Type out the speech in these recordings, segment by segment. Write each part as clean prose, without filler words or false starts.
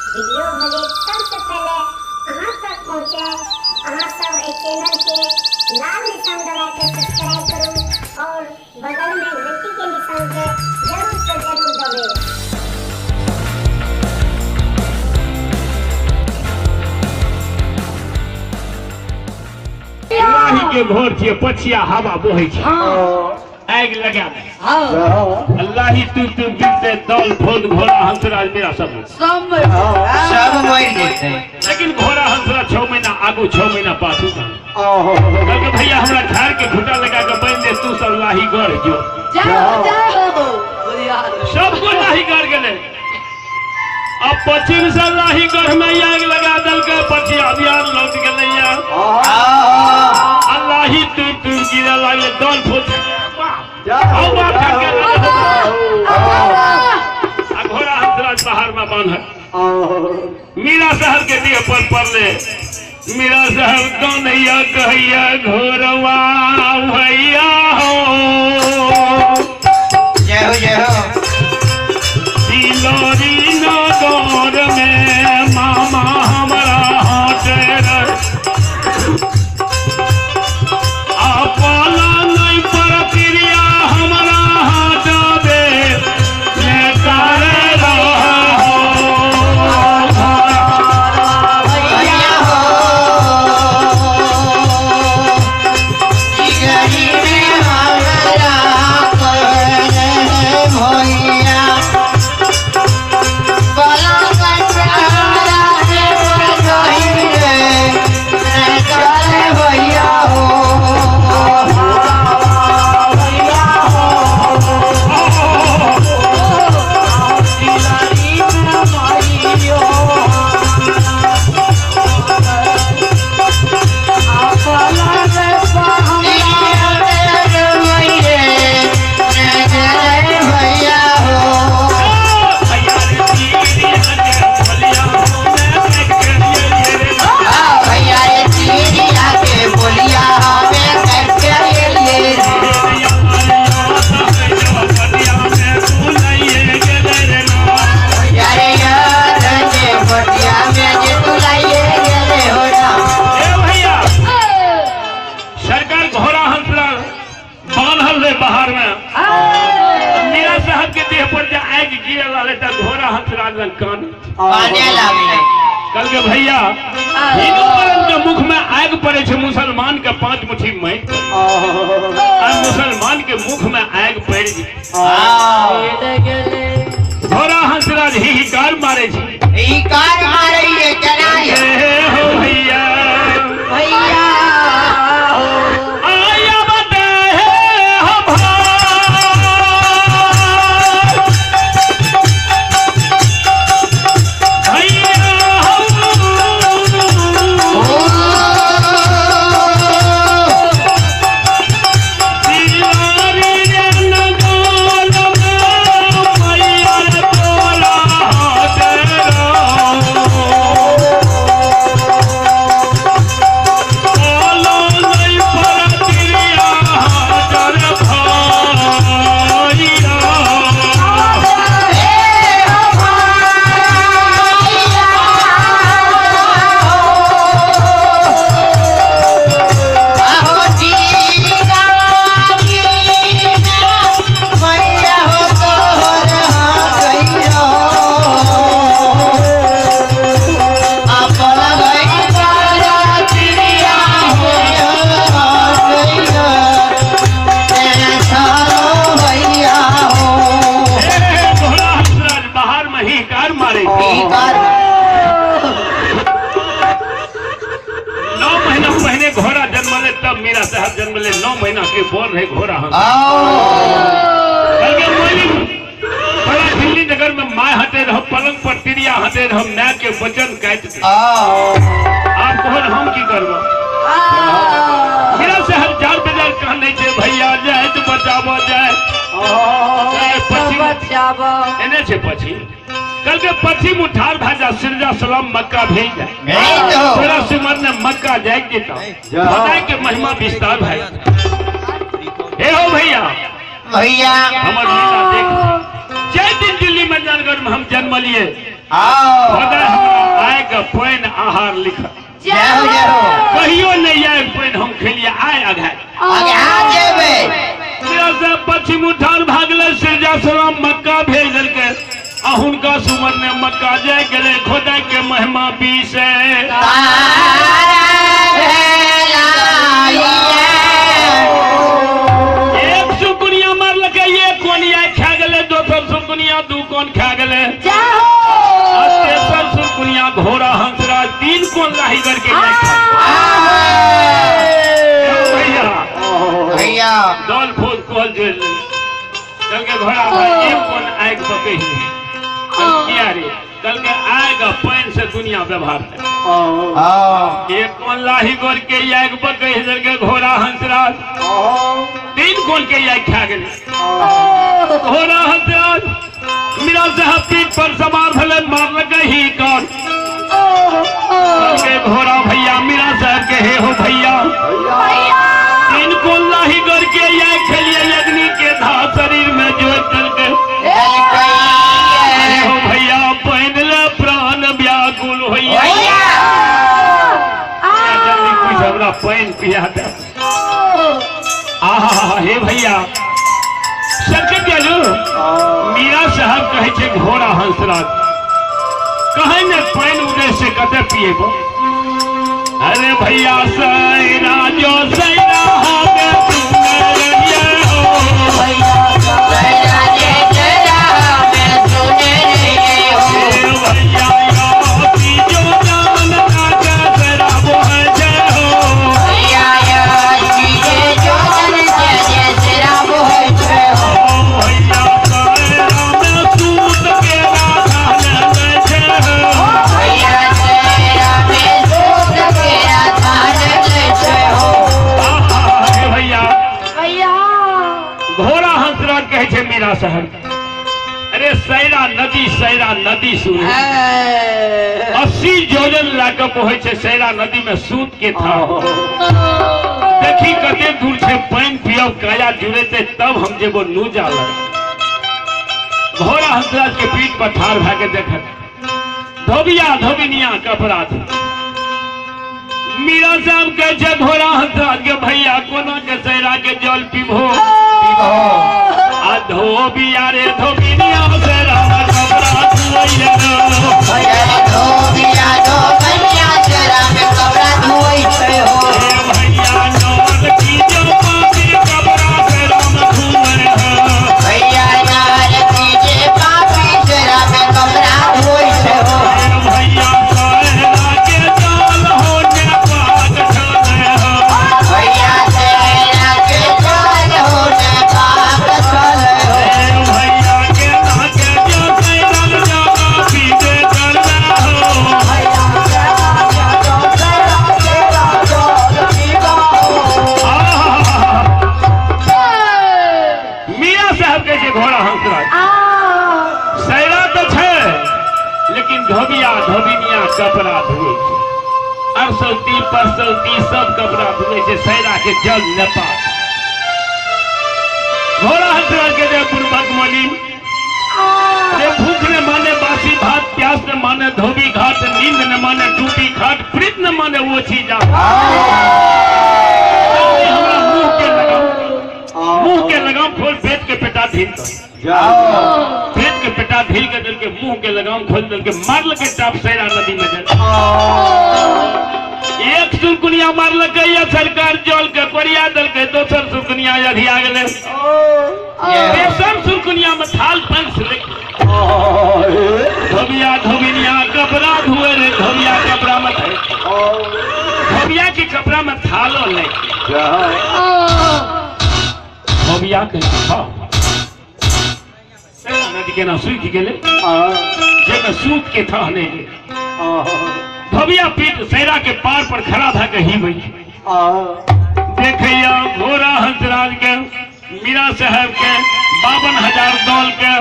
Video भले सबसे पहले अहाँ तक पहुँचे, अहाँ सब एहि चैनल के लाल निशान दबा के सब्सक्राइब करू और बगल में घंटी के निशान के जरूर से जरूर दबेबै। लाही के घोर छियै, पछिया हवा बहै छै, आगि लगा दे। अल्लाह ही तू तू गिरते दल फोद घोड़ा हंसराज मेरा सब सब मरि जेतै। लेकिन घोड़ा हंसराज 6 महीना आगू 6 महीना पाछू। कहलकै भैया हमरा झाड़ के खूटा लगा के बांधि दे, तू सब लाही गढ़ जो। जाओ जाओ सब को लाही गढ़ गेलै। अब पश्चिम से लाही गढ़ में आगि लगा देलकै, पछिया बिहार लौट गेलैया। अल्लाह ही तू तू गिरे लागलै दल फोद। घोड़ा हंसराज बाहर में बांधल मीरा शहर के देह पर पड़ले। मीरा शहर कन्हैया कहैया घोरवा भैया हो, जय हो जय हो। तिलोरी नगर में मामा हमारा हटे अपना नहीं पर क्रिया हमारा हटाबे भैया हो गरी में हमरा कहने भैया पलंग प्यारा रे कहीं रे चले भैया हो। भैया हो भैया रे चिड़िया के बोलिया हमें करके लिए। भैया रे यार के बटिया में जे तू लाइए गेले हो ना। सरकार घोड़ा हंसराज बान्हल रहे बाहर में। मीरा साहब के देह पर जे आगि गिरे रहले त घोड़ा हंसराज लग कान आने लागले। कहलकै भैया हिंदू मरद के मुख में आगि पड़े छै, मुसलमान के 5 मुट्ठी माटि आ मुसलमान के मुख में आगि पड़ि गेल। घोड़ा हंसराज ही हिकार मारे छै, ई कार मारे ये चलाए हे हो भैया भैया हो। आया बता हे हो भाई भैया हो। तिवारी रे नगाल में मैया तोला तेरो। बोलो नहीं पर तिरिया हाजर भैया। हे घोड़ा हंसराज बाहर में ही कार मारे। 9 महीना पहले घोड़ा जन्मले तब मीरा साहब जन्मले। 9 महीना के बोल रहे घोड़ा हंस। बड़ा दिल्ली नगर में my हटे रहो, पलंग पर तिरिया हटे रहो, my के वचन काट दे। आप कहो हम की करबो? मीरा साहब जार बेजार कह नहीं छे भैया जाए तो बचाबो जाए। पश्चिम एने छे पश्चिम कल के पश्चिम उठार भाजा सिरजा सलाम मक्का भेज जाए। तोरा सिमर ने मक्का जाए देता खुदा के महिमा विस्तार भाई। हे हो भैया भैया हमर लीला देख। जय दिन दिल्ली में जानगढ़ में हम जन्म लिए खुदा हमरा आय के पानि आहार लिख। जय हो जय हो। कहियो नहीं आय पानि हम खेलिए आय अघाय अघा जेबै। से पश्चिम उठार भागले सिरजा सलाम मक्का भेज देलकै आ हुनका सुमन ने मक्का जाय गेलै खुदा के महिमा बीसे एक सुकुनिया मारलकै एक कोनिया खा गेलै, दोसर सुकुनिया दू कोन खा गेलै, आ तेसर सुकुनिया घोड़ा हंसराज तीन कोन लाही करके भैया भैया दल फूल कोल जोड़ ले कल के घोड़ा भाई एक कोन आग पकड़ ले किया रे कल के आग पानि से दुनिया व्यवहार है। एक कोन लाही गोर के आग पकड़ ले के घोड़ा हंसराज तीन कोन के आग खा गेलै घोड़ा हंसराज मेरा साहब पीठ पर सवार भेलै मारलकै ही कौन के घोड़ा भैया मीरा साहब के हे हो भैया तीन कोन लाही गोर के आग खेलिए अग्नि के धा शरीर में जोड़ के हो भैया पहन ले प्राण व्याकुल होइया जल्दी कुछ हमरा पानि पिया दे। आहा हे भैया सबके गेलू मीरा साहब कहै छै घोड़ा हंसराज कहे ने पानि उड़े से कते पिएबो। अरे भैया सैरा जो सैरा हमें सुने हो भैया मीरा साहब अरे सैरा नदी सुन 80 जोजन लाके बहै छै सैरा नदी में सूत के था देखी कते दूर छै पानि पियब काया जुड़ेते तब हम जेबो नूजा लग। घोड़ा हंसराज के पीठ पर ठार भए के देख धोबिया धोबिनिया कपड़ा थे। मीरा साहब कहै छै घोड़ा हंसराज के भैया कोना के सैरा के जल पीबो आ धोबिया रे धोबिनिया सैरा कपड़ा धोइया भैया धोबिया धोबिनिया सैरा में कपड़ा धोइ छै हो भैया नौर की जो पापी कपड़ा सैरा में धोइ हो भैया नार की जे पापी सैरा में कपड़ा धोइ छै हो भैया सैरा के जल हो ने पाक छलै हो भैया सैरा के जल हो ने पाक छलै हो भैया के नाके जो सैरा जाला पीबे करना हो भैया सैरा के जल पीबा हो। मियां साहब के जे घोड़ा हंसराज सैरा तो छै लेकिन धोबिया धोबिनिया कपड़ा धोइ छै अरसौती परसौती सब कपड़ा धोइ छै सैरा के जल नेपाल। घोड़ा हंसराज के जे पूर्वक मलिन रे भूख ने माने बासी भात प्यास ने माने धोबी घाट नींद ने माने टूटी घाट प्रीत ने माने वो चीज हमरा मुंह के लगाम खोल पेट के पेटा ढील कर पेट के पेटा ढील के दिल के मुंह के लगाम खोल दिल के मारल के टाप सैरा नदी में जल एक सुरकुनिया मारल के या सरकार जल के कोरिया दल के दोसर सुरकुनिया अधिया गेलै तेसर सुरकुनिया में थाल पंच ले धोबिया धोबिनिया कपड़ा धोए रे धोबिया कपड़ा में धोबिया के कपड़ा में थालो ले धोबिया के सैरा नदी के ना सूखि गेलै जाहिमे सूत के थाह नहि गेलै। धोबिया पीठ सैरा के पार पर खड़ा भए के ही देखैया घोड़ा हंसराज के मीरा साहब के 52,000 दौल के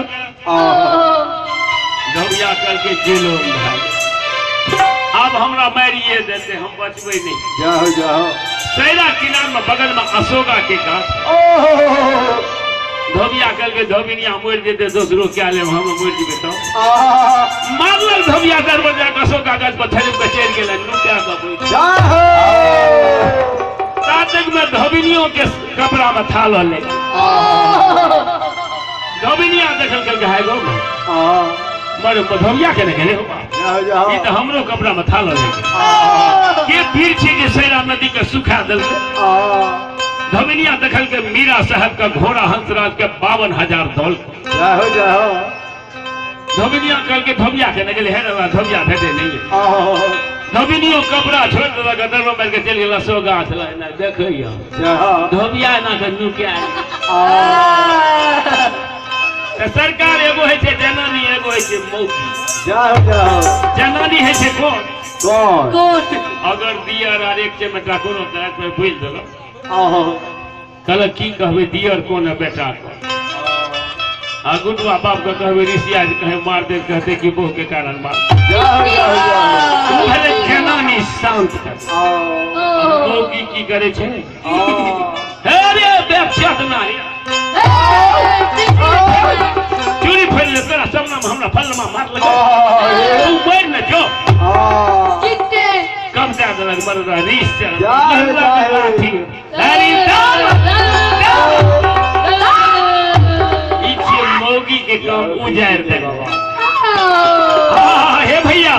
धोबिया करके जेलो भाई अब हमरा मारिए देते हम बचबै नहीं। जाओ जाओ सैरा किनार में बगल में अशोका के गाछ धोबिया कहलकै धोबिनिया मरि जेतै दोसरो कए लेब हम मरि जेबै तऽ मारलक धोबिया दरवाजा कसो कागज पर थैली के चलि गेलै नुका कऽ बैठ तातक में धोबिनियो के कपड़ा में था लऽ ले धोबिनिया देखल कहलकै हाय गो मर धोबिया के ने गेलै हो बाप। ई तऽ हमरो कपड़ा में था लऽ ले के पीर छी जे सैरा नदी के सुखा देलकै धोबिनिया देखल के मीरा साहब का घोड़ा हंसराज के 52,000 दौल धोबिनिया कहल के धोबिया के ने गेलै हे रे धोबिया भेटे नहीं धोबिनियो कपड़ा छोड़ देलक दरबा मारि के चलि गेल सो गाछ लग एना देखैया धोबिया एना के नुका तऽ सरकार एगो होइ छै जनानी एगो होइ छै मौगी जनानी होइ छै कोन अगर दियर आर एक चमेटा कोनो तरह पे बोलि देलक कहलक की कहबै दियर कोन है बेटा कोन आ गुडुआ बाप के कहबै ऋषिया जे कहे मार दे कहते कि बहु के कारण मार भेलै जनानी शांत कर मौगी की करे छै अरे बेक्षत नाही चूड़ी फैल ले तोरा सब नाम हमरा फलमा मार लगा तू मर न जो कम दे देलक मर रीस चल लाठी अरे ई छियै मौगी के काम उजारि देने हाँ, हे भैया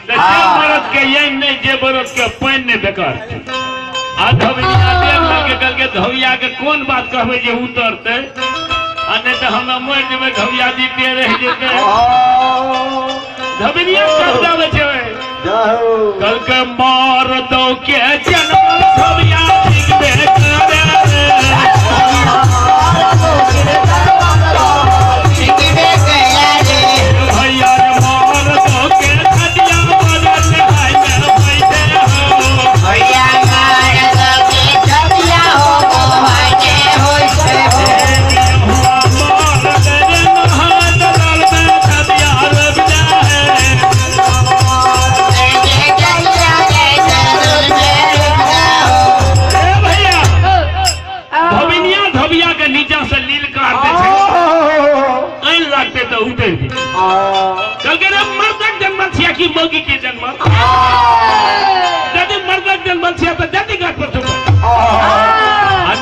तऽ जे मरद के यैन नहि जे मरद के पानि नहि बेकार छै। आ धोबिया देव लगे कहलकै धोबिया के कोन बात कहबै जे उतरतै आ नहि तऽ हमरा मरि जेबै धोबिया जीते रहि जेतै धोबिया कब जाबै छै कहलकै मार दो के जन्म धोबिया जीतबे करे भैया रे मार दो के खटिया बदल हाय में बैठे हो हुआ मार दे नहा दलाल में खटिया रब जाए ए भैया धोबिनिया धोबिया के नीचा से लील काटते छै ऐन लागते तऽ उतरि जेतै कहलकै रे मर्दक जन्मल छिया कि मौगी के जन्मल यदि मर्दक जन्मल छिया तऽ जति गाछ पर चुप आ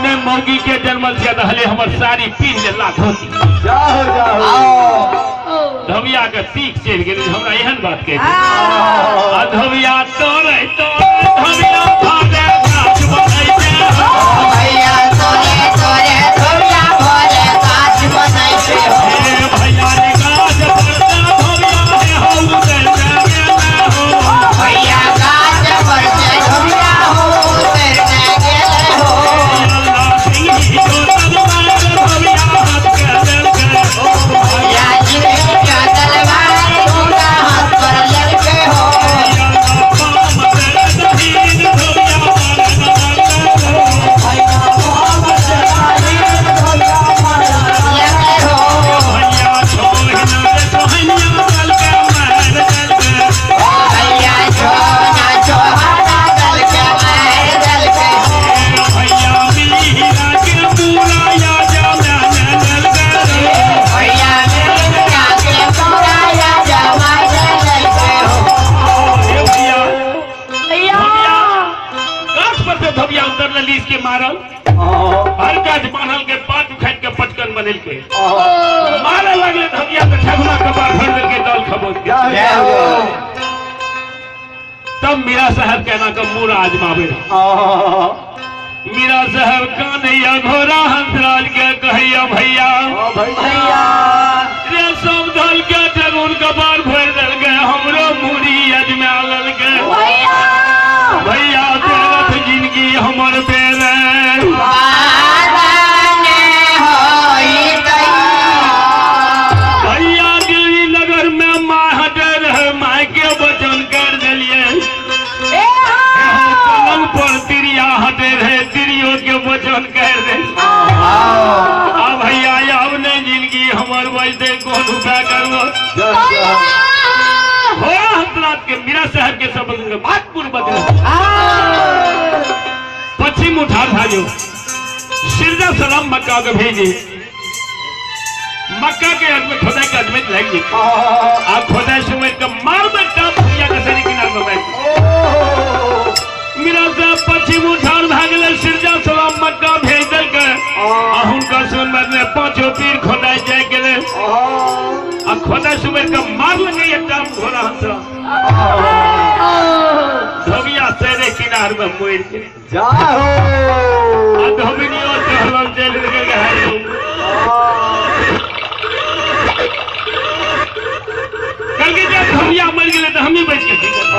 नहि मौगी के जन्मल छिया तऽ हले हमर साड़ी पीन ले ला धोती धोबिया के तीख चढ़ि गेलै हमरा एहन बात कहि देलकै। आ धोबिया तोरे तोरे धोबिया भागे गाछ बनै छै भैया तोरे तोरे धोबिया भरे गाछ बनै छै हो। हे भैया रे गाछ पर से धोबिया हे हौ उतर जागे ना हो भैया गाछ पर से धोबिया हो उतरने गेले हो। अल्लाह सिंह जो तलवार धोबिया हाथ के देलकै भैया जी के तलवार धोबिया हाथ पर लेलकै हो। अल्लाह पाम तेरे दहीन धोबिया मारन मारन हो लेलकै हो। भैया छोहिना रे सोहनिया दलके मार देलकै भैया छोना छोहाना दलके मार देलकै हो। भैया मीरा के पूरा या जाना देलकै भैया मीरा के पूरा या जमाय देलकै हो। हे भैया धोबिया गाछ पर से धोबिया उतरल लीस के मारल हर गाछ बान्हल के पात उखाड़ि के पटकन बनेलकै मारे लगले धोबिया तऽ ठेहुना कपार फोड़ि देलकै दल खबोच के जय हो। तब मीरा साहब के एना के मूड़ आजमाबे रहे मीरा साहब कानैया घोड़ा हंसराज के कहैया भैया रे सब धल के ठेहुन कपार फोड़ि देलकै हमरो मूड़ी अजमा लेलकै भैया तेरथ जिंदगी हमर बेरे बाराने होई दैया। भैया दिल्ली नगर में माँ हटे रहे माँ के वचन कर दिलिए पलंग पर तिरिया हटे रहे तिरियो के वचन कर दे आ भैया आब नहीं जिंदगी हमर बजते कोन उपाय करबो हो हंसराज के मीरा साहब के सब भागपुर बदल पश्चिम उठा भाजो सिरजा सलाम मक्का के भेजे मक्का के आदमी खोदाई के आदमी लागि जेतै। आ खोदाई सुमरि के मारबै टाप भैया के शरीर किनार में बैठ मीरा साहब पश्चिम उठार भए गेलै। सिरजा सलाम मक्का भेज देलकै आ हुनकर सुमर में पांचो पीर खोदाई जाय गेलै आ खोदाई सुमर के मारलकै एकटा घोड़ा हंसरा धोबिया सेरे किनार में मरि गेलै। जाहो आ धोबिनियो चढ़ल चलि गेलै। कहलकै जब धोबिया मरि गेलै तऽ हमही बचि के की करबै।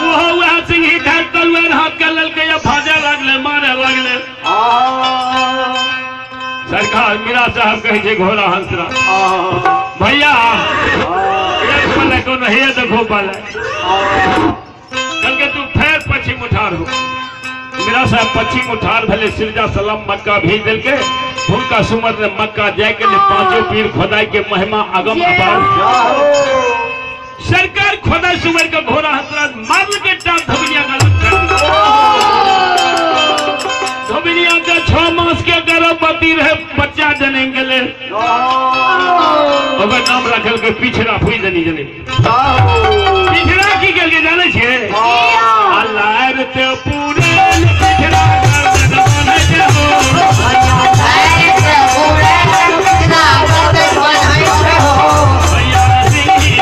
ओहो वएह सिंही ठाक तलवार हाथ के लेलकै आ भाजऽ लागलै, मारे लागलै। सरकार मीरा साहब कहै छै घोड़ा हंसरा भैया एक पले कोनो हे देखो पले। कहलकै तू फेर पश्चिम उठार हो। मीरा साहब पश्चिम उठार भेलै। सिरजा सलाम मक्का भेज देलकै। हुनका सुमर ने मक्का जाय के पांचों पीर खोदाई के महिमा अगम अपार। सरकार खोदाई सुमर के घोड़ा हंसरा मारलकै टाप धोबिनिया का धोबिनिया के 6 मास के गर्भवती रहे बच्चा जन्म गेलै। ओकर नाम रखल के पिछड़ा फुई जनी जनी पिछड़ा की गेल जानै छियै? अल्लाह रे ते पूरे पिछड़ा गर्दन बनै छै हो। भैया सिंही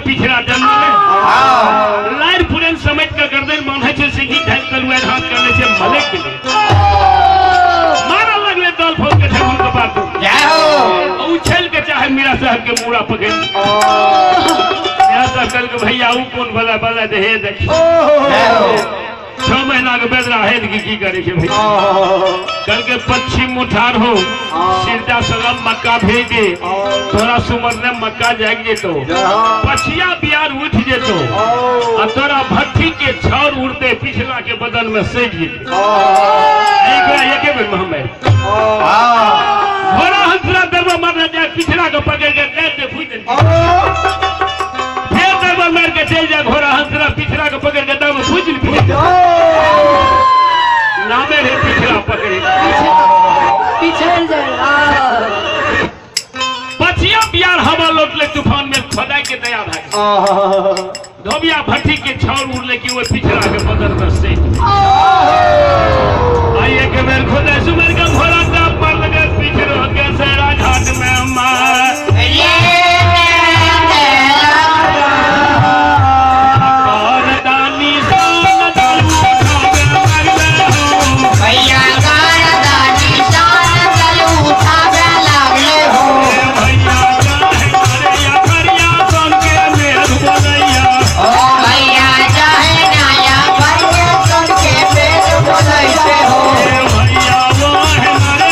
पिछड़ा जन्म लार पुरन समेट के गर्दन बांधे छै, सिंही ढाक तलवार हाथ कर ले छै, मलक गेलै मारा लगले दल फौज के ठाकुर के बात उछल के चाहे मीरा साहब के मूड़ा पकड़। मीरा साहब कहल के भैया ऊ कोन भला भला दे हे देख 6 महीना के बेदरा हे की करे छै भैया। कल के पश्चिम उठार हो सिरजा सलाम मक्का भेज दे। तोरा सुमर ने मक्का जाग जेतो, पछिया बियार उठ जेतो आ तोरा भट्ठी के छाउर उड़ते पिछला के बदन में सज जेतो। एक एके बेर में हम घोड़ा हंसरा दरबार मारने जाए पिछला के पकड़ के दे दे फूट दे। फिर दरबार मार के चल जाए घोड़ा हंसरा पिछला के पकड़ के दब फूट दे। नामे रे पिछला पकड़े पिछड़ जाए। पछिया बियार हवा लौटले तूफान में खोदाई के दया भाई धोबिया भट्टी के छाउर उड़ले कि वो पिछड़ा के बदल में से आइए के बेर खोदाई सुमर का घोड़ा टाप मार लगे पिछड़ो के सेरा घाट में मार और दानी सान दलू उठावे लागले हो। भैया दानी सान दलू उठावे लागले हो। भैया चाहे मारे या खरिया सुन के मेर बोलैया। ओ भैया चाहे नाया खरिया सुन के मेर बोलैया हो। भैया वो है मारे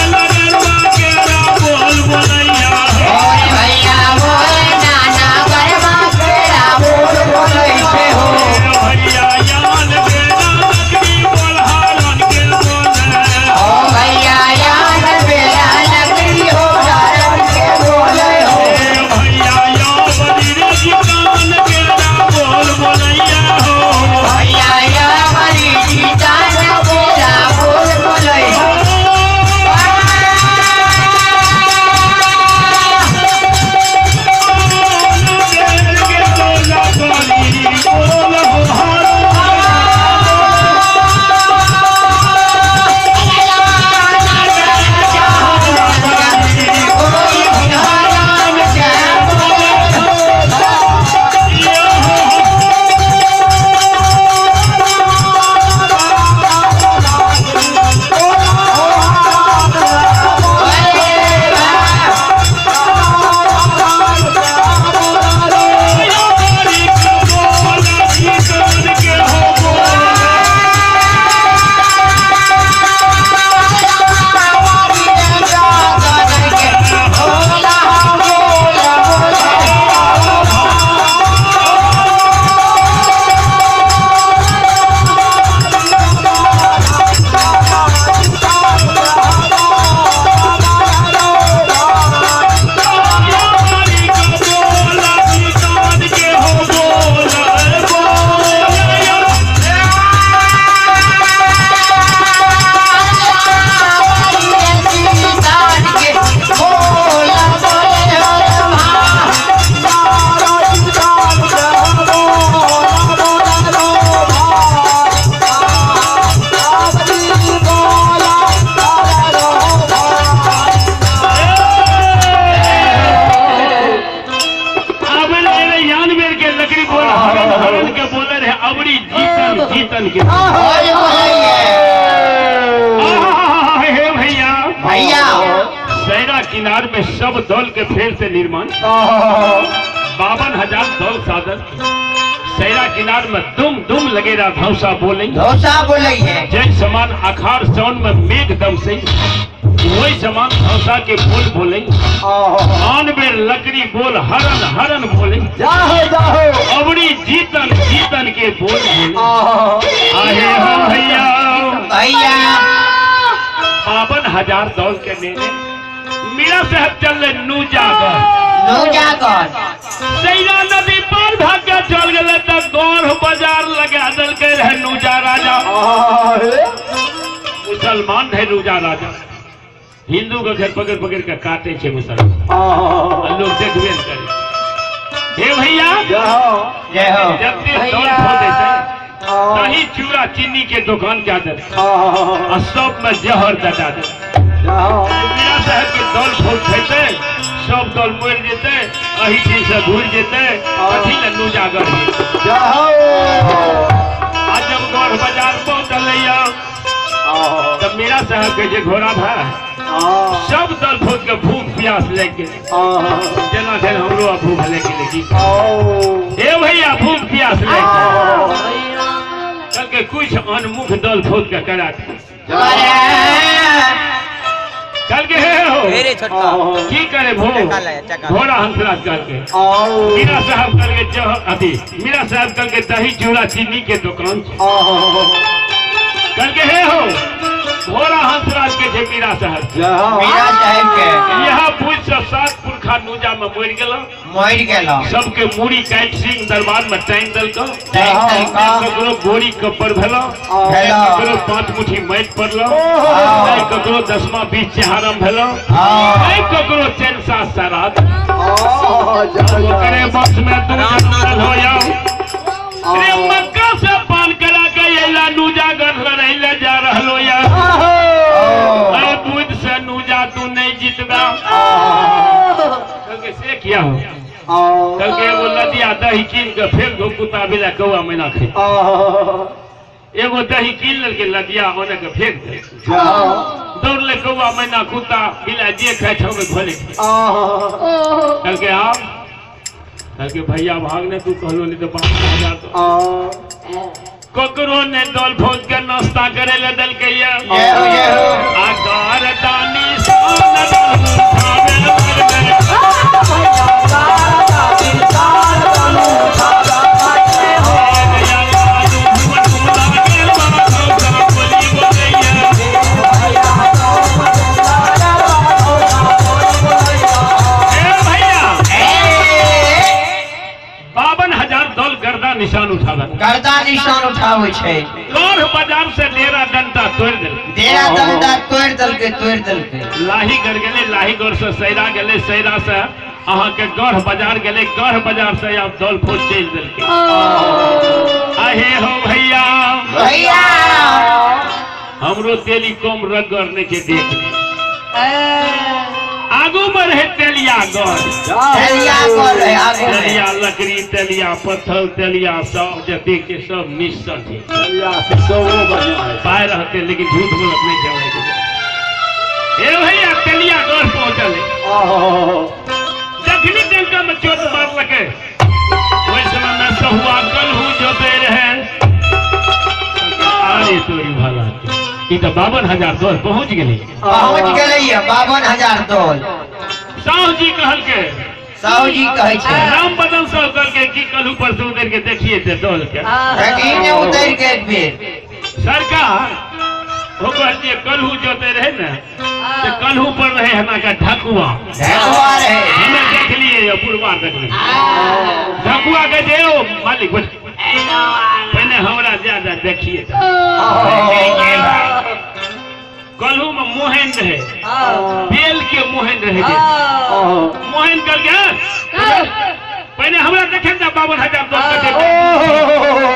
सैरा किनार में सब दल के फेर से निर्माण 52,000 दल साधन सैरा किनार में दुम दुम लगेरा धौसा बोले धौसा बोले है। जय समान अखार सौन में मेघ दम से वही समान धौसा के बोल बोले। आन बेर लकड़ी बोल हरन हरन बोले। जाहो जाहो अबरी जीतन जीतन के बोल बोले। आहे हो भैया भैया 52,000 दौल के नेने मीरा साहब चल रहे नूजागर नूजागर सैरा नदी पार भाग के चल गए तो गौर बाजार लगा दल के रहे नूजा राजा। मुसलमान है नूजा राजा, हिंदू के घर पकड़ पकड़ के काटे छे मुसलमान, लोग देखबे न करे। हे भैया जय हो। जब दौल खो देते दही चूड़ा चीनी के दुकान क्या दे और सब में जहर दटा दे। मीरा साहब के दल फूल खेते सब दल मर जेते अही चीज से घूर जेते कथी ले नूजागर। आज जब गौर बाजार पहुंचल तब मीरा साहब के जे घोड़ा भा सब दल फूल के भूख प्यास लेके जेना छै हमरो भूख लेके लेकी। हे भैया भूख प्यास लेके कल के कुछ अनमुख दल फूल के करा कल के हे हो की करे भो घोड़ा हंसराज कल के मीरा साहब कल के अथी मीरा साहब कल के दही चूड़ा चीनी के दुकान कल के हे हो घोड़ा हंसराज के छे मीरा साहब। मीरा साहब के यहाँ पूछ से 7 पुरखा नूजा में मर गेल मर गेल। सबके मूड़ी काटि सिंह दरबार में टांगि देलको, ककरो गोरी कप्पर भेलो, ककरो 5 मुट्ठी माटि पड़लो, ककरो 10वां 20 चहारम भेलो, ककरो चैन सात सरात। ओकरे बस में तू जंगल हो जाओ रे मक्का से पान करा के अइला नूजागर लड़ै ले जा रहलो या। अरे बुझ से नूजा तू नहीं जीतबा। कल के से किया हो कल के एगो लदिया दही कीन के फेंक दो कुत्ता बिला कौआ मैना खाई। एगो दही कीन लेलकै लदिया ओने के फेंक दे दौड़ले कौआ मैना कुत्ता बिला जे खाइ छै ओमे घोले। कल के आब कल के भैया भागने तू कहलो नहीं तो 5,000 तो ककरो ने दल फौज के नाश्ता करे ले दल के या आकार दानी सोन निशान उठावे गर्दा निशान उठावे छै। गौर बाजार से डेरा डंडा तोड़ देल डेरा डंडा तोड़ देलकै तोड़ देलकै। लाही गढ़ गेलै लाही गढ़ से सैरा गेलै सैरा से अहाँ के गढ़ बाजार गेलै गढ़ बाजार से आब दल फौज चलि देलकै। आहे हो भैया भैया हमरो तेली कम रगड़ नहीं छै देख आगू में रहे तेलिया गढ़ तेलिया गढ़ रहे आगू में तेलिया लकड़ी तेलिया पत्थर तेलिया सब जते के सब मिश्रण छै तेलिया से सब बढ़िया है पाए रहते लेकिन झूठ बोलत नहीं जावे। ए भैया तेलिया गढ़ पहुंचल जखनी डंका में चोट मारलकै ओहि समय में सहुआ कलहू जोते रहे। अरे तोरी भला ई तो 52,000 दौल पहुंच गेलै पहुंच गेलै 52,000 दौल। साहु जी कहलकै साहु जी कहै छै राम बदन साहु कहलकै कि कलहू पर से उतर के देखिए ते दौल के देखी ने उतर के एक बेर सरकार ओकर जे कलहू जोते रहे ने ते कलहू पर रहे हना का ढकुआ ढकुआ रहे हमें देख लिए ये बुढ़वा देख लिए ढकुआ के जे ओ मालिक पहले हमरा ज्यादा देखिए कलहू में मोहन रहे बेल के मोहन रहे मोहन कर गया पहले हमरा देखे ना 52,000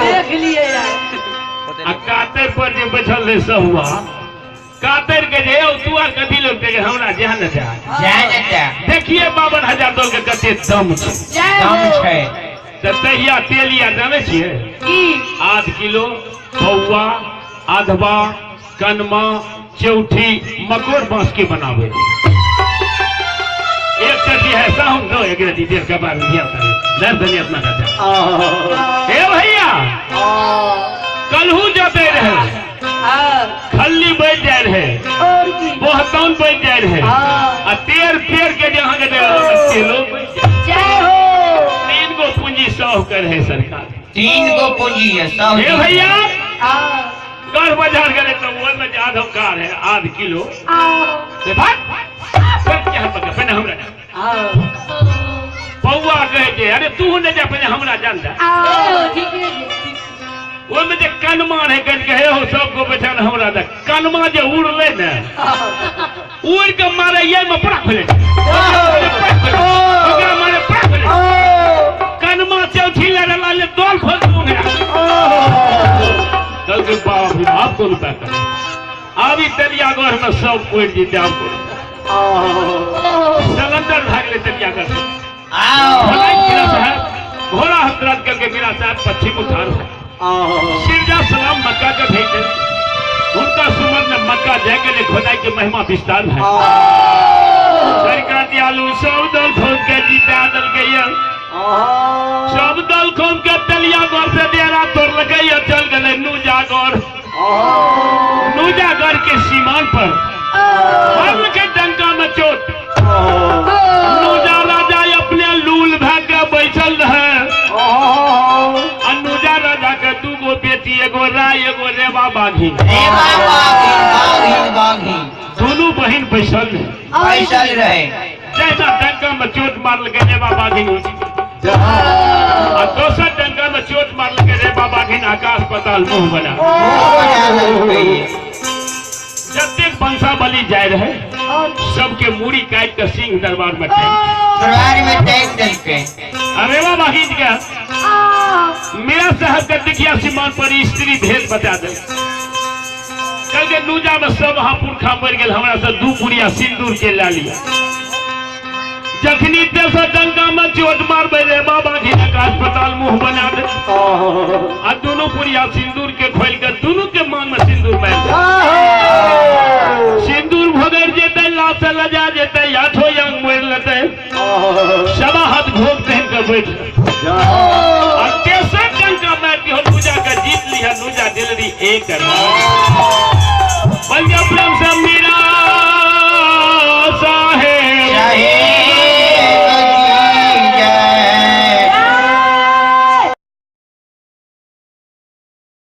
देख लिए यार। आ कातर पर जे बैठल रहे सहुआ कातर के जे तू आर कथी लोग देखे हमरा जेहन न जा देखिए 52,000 दल के कते दम छै दम छै। तऽ तहिया तेलिया जानै छियै आध किलो पौआ अधवा कनमा चौठी मकोर बांस के बनावे। अथी है साहु नो एक रति देर के बाद दिया होता है दर्द नहीं अपना का हे भैया कलहू जते रहे खल्ली बैठ जाए रहे बोहतौन बैठ जाए रहे आ तेर पेड़ के जे अहाँ के तेलो बैठ जाए। जय हो। 3 गो पूंजी सौ कर है सरकार। 3 गो पूंजी है सौ। हे भैया गढ़ बाजार गए तो वो में जे आधो कार है आध किलो से भाग सब के हाथ पकड़ पहले हमरा पौआ कहे जे अरे तू ने जा पहले हमरा जान दे। ठीक है वो में जे कनमा रहे कह के हे हो सबको बेचान हमरा दे कनमा जे उड़ले ने उड़ के मारे ये में पड़ा खोले ओकरा मारे पड़ा खोले कनमा चौथी लड़े लाले दोल खोल दूंगा। कल के बाप रे बाप को रुपया कर आबी तलियागढ़ में सब उड़ जीते आपको सिलेंडर भाग ले तलियागढ़ से आओ घोड़ा हथराज करके मेरा साहब पश्चिम उठान है सिरजा सलाम मक्का के भेज दे उनका सुमन ने मक्का जाके ले खोदाई के महिमा विस्तार है। सरकार दियालु सब दल खोद के जीता दल के सब दल खोद के तलियागढ़ से डेरा तोड़ लगे चल गए नूजागढ़। नूजागढ़ के सीमान पर हर के डंका में चोट नूजा राजा अपने लूल भाग के बैठल रहे। अनुजा राजा के 2 गो बेटी एगो राय एगो रेवा बाघी दोनों बहन बैसल बैसल रहे। जैसा डंका में चोट मार लगे रेवा बाघी और दोसर डंका में चोट मार लगे रेवा बाघी आकाश पताल मुंह बना। जब वंशावली जाए रहे सबके मूड़ी काट के सिंह दरबार में टेक। अरे वाह बाघी का मेरा साहब का देखिया सीमान पर स्त्री भेद बता दे। कल के नूजा में सब हाँ पुरखा मर गए हमरा से 2 पुड़िया सिंदूर के ला लिया। जखनी तेसर डंका में चोट मारबे रे बाबा जी अस्पताल मुंह बना दे आ दोनों पुड़िया सिंदूर के खोल के दोनों के मांग में सिंदूर मार दे। सिंदूर भोगर जेते लाश लजा जेते आठो अंग मर लेते सवा हाथ घोग पहन के बैठ और तेसर डंका मार के नूजा का जीत लिया। नूजा दिलरी एक